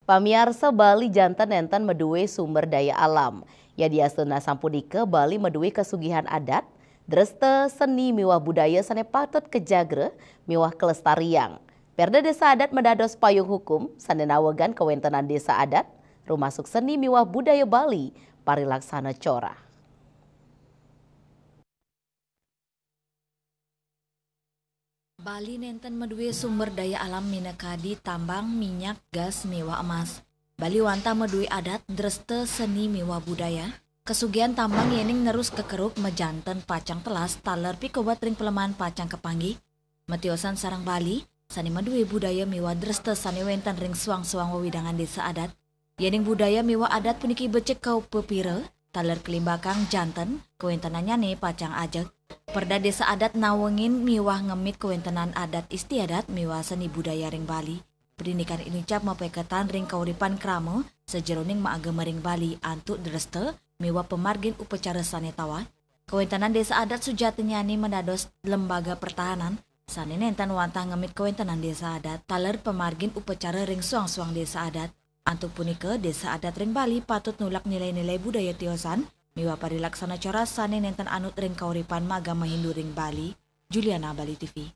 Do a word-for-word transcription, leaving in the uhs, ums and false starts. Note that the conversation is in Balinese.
Pamiarsa, Bali janten nenten madue sumber daya alam. Yadiastun sampun ika Bali madue kasugihan adat, dresta, seni miwah budaya sane patut kajagra miwah kalestariang. Perda Desa Adat madados payung hukum sane nawegan kawentenan desa adat, rumasuk seni miwah budaya Bali parilaksana cora. Bali nenten madue sumber daya alam minakadi tambang, minyak, gas, miwah emas. Bali wantah madue adat, dresta, seni miwah budaya. Kasugihan tambang yening nerus kakeruk majanten pacang telas taler pikobat ring peleman pacang kapanggih. Matiosan sareng Bali sane madue budaya miwah dresta sane wenten ring suang-suang wewidangan desa adat. Yening budaya miwah adat puniki becik kaupapira, taler kalimbakang janten, kawentenannyane pacang ajeg. Perda Desa Adat nawengin miwah ngemit kawentenan adat istiadat miwah seni budaya ring Bali. Prindikan inucap mapaiketan ring kauripan krama sajeroning maagama ring Bali antuk dresta miwah pamargin upacara sane tawah. Kawentenan desa adat sujatinyane madados lembaga pertahanan sane nenten wantah ngemit kawentenan desa adat taler pamargin upacara ring suang-suang desa adat. Antuk punika, desa adat ring Bali patut nulak nilai-nilai budaya tiosan miwah parilaksana cora sane nenten anut ring kauripan magama Hindu ring Bali. Juliana, Bali T V.